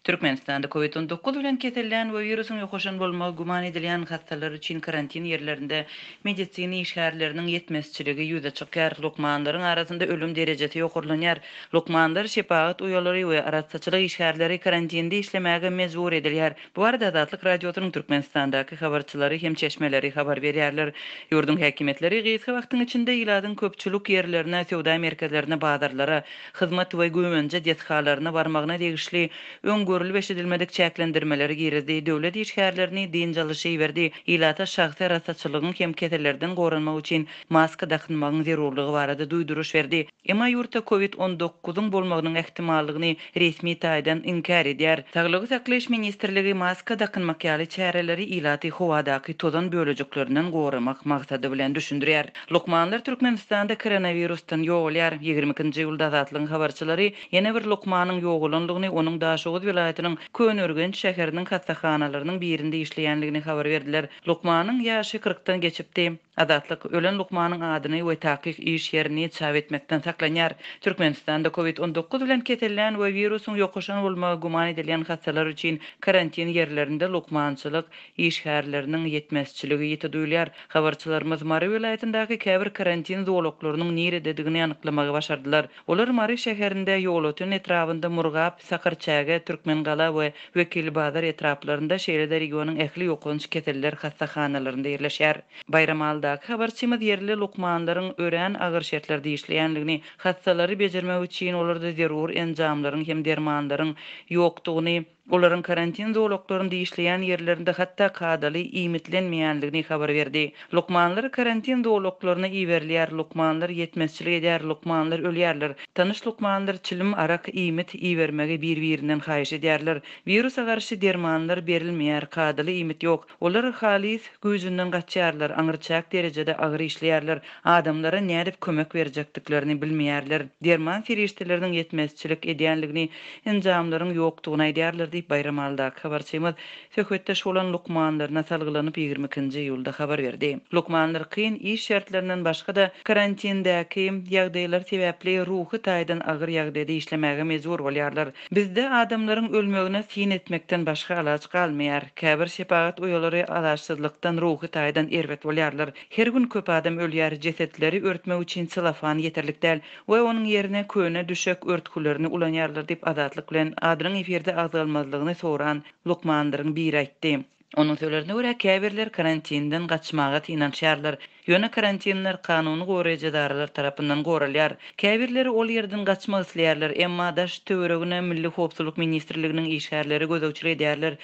Türkmenistanda Covid 19 bilen kesellän we wirusyň ýokaşan bolmagy güman edilýän hassalar üçin karantin ýerlerinde medisina işgärleriniň ýetmezçiligi ýüze çykýar, lukmanlaryň arasynda ölüm derejesi ýokarlanýar. Lukmanlar, şepagat uýalary we arassaçylyk işgärleri karantinde işlemäge mejbur edilýär. Bu barada Azatlyk Radiosynyň Türkmenistandaky habarçylary hem çeşmeleri habar berýärler. Ýurduň häkimiýetleri gysga wagtyň içinde ilatyň köpçülik ýerlerine, söwda merkezlerine, bazarlara, hyzmat we güýmenje desgalaryna barmagyna degişli öň görlüp-eşidilmedik çäklendirmeleri girizdi, döwlet işgärlerini dynç alyşa iberdi, ilata şahsy arassaçylygyň hem kesellerden goranmak üçin maska dakynmagyň zerurlygy barada duýduryş berdi. Emma ýurtda Covid 19 yň bolmagynyň ähtimallygyny resmi taýdan inkär edýär. Saglygy saklaýyş ministrligi maska dakynmak ýaly çäreleri ilaty howadaky tozan bölejiklerinden goramak maksady bilen düşündirýär. Lukmanlar Türkmenistanda koronawirusdan ýogalýar. 22-nji iýulda Azatlygyň habarçylary ýene bir lukmanyň ýogalandygyny, onuň Daşoguz welaýatynyň Köneürgenç şäheriniň hassahanalarynyň birinde işleýändigini habar berdiler. Lukmanyň ýaşy kyrkdan geçipdi. Azatlyk, ölen lukmanyň adyny we takyk iş ýerini çap etmekden saklanýar. Türkmenistanda Covid 19 bilen kesellän we wirusyň ýokaşan bolmagy güman edilýän hassalar üçin karantin ýerlerinde lukmançylyk işgärleriniň ýetmezçiligi ýiti duýulýar. Habarçylarymyz Mary welaýatyndaky käbir karantin zolaklarynyň nirededigini anyklamagy başardylar. Olar Mary şäherinde, Ýolöten etrabynda, Murgap, Sakarçäge, Türkmengala we Wekilbazar etraplarynda, şeýle-de regionyň ähli ýokanç keseller hassahanalarynda ýerleşýär. Baýramalydaky habarçymyz ýerli lukmanlaryň örän agyr şertlerde işleýändigini, hassalary bejermek üçin olarda zerur enjamlaryň hem dermanlaryň ýokdugyny, olaryň karantin zolaklarynda işleýän ýerlerinde hatda kadaly iýmitlenmeýändigini habar berdi. Lukmanlar karantin zolaklaryna iberilýär, lukmanlar ýetmezçilik edýär, lukmanlar ölýärler. Tanyş lukmanlar çilim, arak, iýmit ibermegi bir-birinden haýyş edýärler. Wirusa garşy dermanlar berilmeýär, kadaly iýmit ýok. Olar halys güýjünden gaçýarlar, aňryçäk derejede agyr işleýärler, adamlara nädip kömek berjekdiklerini bilmeýärler, derman serişdeleriniň ýetmezçilik edýänligini, enjamlaryň ýokdugyny aýdýarlar diýip, Baýramalydaky habarçymyz söhbetdeş bolan lukmanlaryna salgylanyp, 22 nji iýulda habar berdi. Lukmanlar kyn iş şertlerinden başga-da, karantindäki ýagdaýlar sebäpli ruhy taýdan agyr ýagdaýda işlemäge mejbur bolýarlar. Bizde adamlaryň ölmegine syn etmekden başga alaç galmaýar. Käbir şepagat uýalary alaçsyzlykdan ruhy taýdan erbet bolýarlar. Her gün köp adam ölýär, jesetleri örtmek üçin selofan ýeterlik däl we onuň ýerine köne düşek örtgülerini ulanýarlar diýip, Azatlyk bilen adynyň efirde agzalmazlygyny soran lukmanlaryň biri aýtdy. Onuň sözlerine görä, käbirler karantinden gaçmaga synanyşýarlar. Ýöne karantinler kanuny goraýjy edaralar tarapyndan goralýar. Käbirleri ol ýerden gaçmak isleýärler, emma daş-töweregine Milli howpsuzlyk ministrliginiň işgärleri gözegçilik edýärler.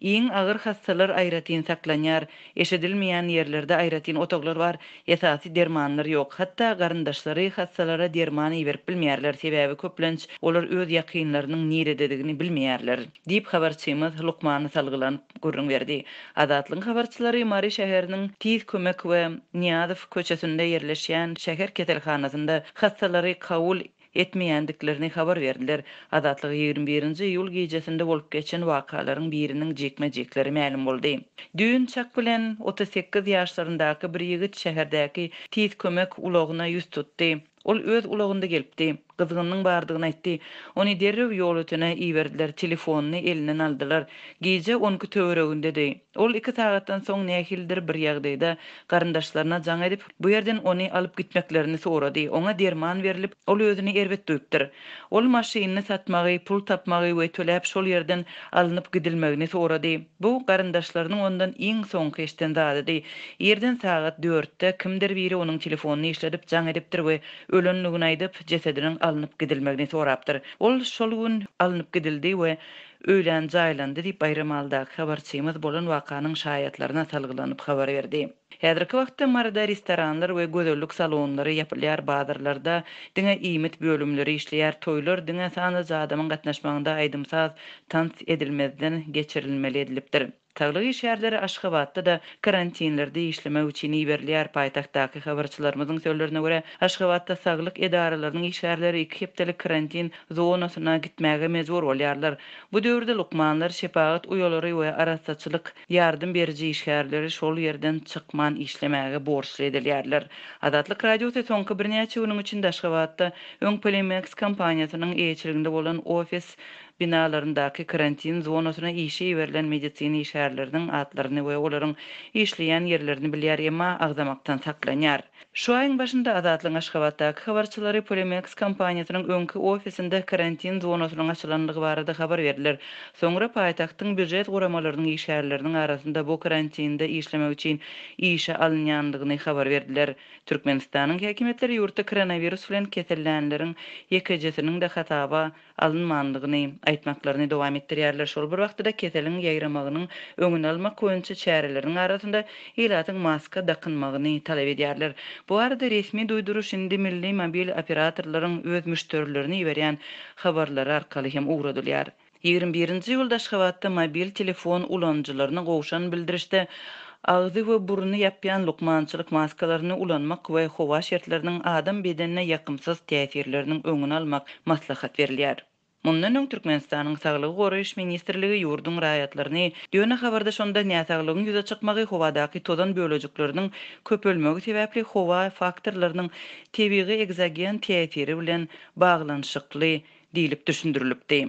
Iň agyr hassalar aýratyn saklanýar. Eşidilmeýän ýerlerde aýratyn otaglar bar. Esasy dermanlar ýok. Hatda garyndaşlary hassalara derman iberip bilmeýärler, sebäbi köplenç olar öz ýakynlarynyň nirededigini bilmeýärler. Diýip, habarçymyz lukmana salgylanyp gürrüň berdi. Azatlygyň habarçylary Mary şäheriniň Tiz kömek we Nyýazow köçesinde ýerleşýän şäher keselhanasynda hassalary kabul etmeýändiklerini habar berdiler. Azatlyga 21 nji iýul gijesinde bolup geçen wakalaryň biriniň jikme-jikleri mälim boldy. Düýn çak bilen 38 ýaşlaryndaky bir ýigit şäherdäki Tiz kömek ulagyna ýüz tutdy. Ol öz ulagynda gelipdi. Gyzgynynyň bardygyny aýtdy. Ony derrew Ýolötene iberdiler, telefonyny elinden aldylar. Gije on iki töweregindedi. Ol iki sagatdan soň nähilidir bir ýagdaýda garyndaşlaryna jaň edip, bu ýerden ony alyp gitmeklerini sorady. Oňa derman berlip, ol özüni erbet duýupdyr. Ol maşynyny satmagy, pul tapmagy we töläp şol ýerden alnyp gidilmegini sorady. Bu garyndaşlarynyň ondan iň soňky eşiden zadydy. Irden sagat dörtde kimdir biri onuň telefonyny işledip jaň edipdir we ölenligini aýdyp, jesediniň alnyp gidilmegini sorapdyr. Ol şol gün alnyp gidildi we öýlän jaýlandy diýip, Baýramalydaky habarçymyz bolan wakanyň şaýatlaryna salgylanyp habar berdi. Häzirki wagtda Maryda restoranlar we gözellik salonlary ýapylýar, bazarlarda diňe iýmit bölümleri işleýär, toýlar diňe sanlyja adamyň gatnaşmagynda aýdym-saz, tans edilmezden geçirilmeli edilipdir. Saglyk işgärleri Aşgabatda-da karantinlerde işlemek üçin iberilýär. Paýtagtdaky habarçylarymyzyň sözlerine görä, Aşgabatda saglyk edaralarynyň işgärleri iki hepdelik karantin zonasyna gitmäge mejbur bolýarlar. Bu döwürde lukmanlar, şepagat uýalary we arassaçylyk Ýardam beriji işgärleri şol ýerden çykman işlemäge borçly edilýärler. Azatlyk Radiosy soňky birnäçe günüň içinde Aşgabatda öň Polimeks kompaniýasynyň eýeçiliginde bolan ofis binalaryndaky karantin zonasyna işe iberilen medisina işgärleriniň atlaryny we olaryň işleýän ýerlerini bilýär, emma agzamakdan saklanýar. Şu aýyň başynda Azatlygyň Aşgabatdaky habarçylary Polimeks kompaniýasynyň öňki ofisinde karantin zonasynyň açylandygy barada habar berdiler. Soňra paýtagtyň býujet guramalarynyň işgärleriniň arasynda bu karantinde işlemek üçin işe alynýandygyny habar berdiler. Türkmenistanyň häkimiýetleri ýurtda koronawirus bilen kesellänleriň ýekejesiniň-de hasaba alynmandygyny aýtmaklaryny dowam etdirýärler. Şol bir wagtda-da keseliň ýaýramagynyň öňüni almak boýunça çäreleriň arasynda ilatyň maska dakynmagyny talap edýärler. Bu barada resmi duýduryş indi milli mobil operatorlaryň öz müşderilerine iberýän habarlary arkaly hem ugradylýar. 21-nji iýulda Aşgabatda mobil telefon ulanyjylaryna gowşan bildirişde agzy we burny ýapýan lukmançylyk maskalaryny ulanmak we howa şertleriniň adam bedenine ýakymsyz täsirleriniň öňüni almak maslahat berilýär. Mundan öň Türkmenistanyň Saglygy goraýyş ministrligi ýurduň raýatlaryny Ýöne habarda şonda näsaglygyň ýüze çykmagy howadaky tozan bölejikleriniň köpelmegi sebäpli howa faktorlarynyň tebigy ekzogen täsiri bilen baglanyşykly diýlip düşündirilipdi.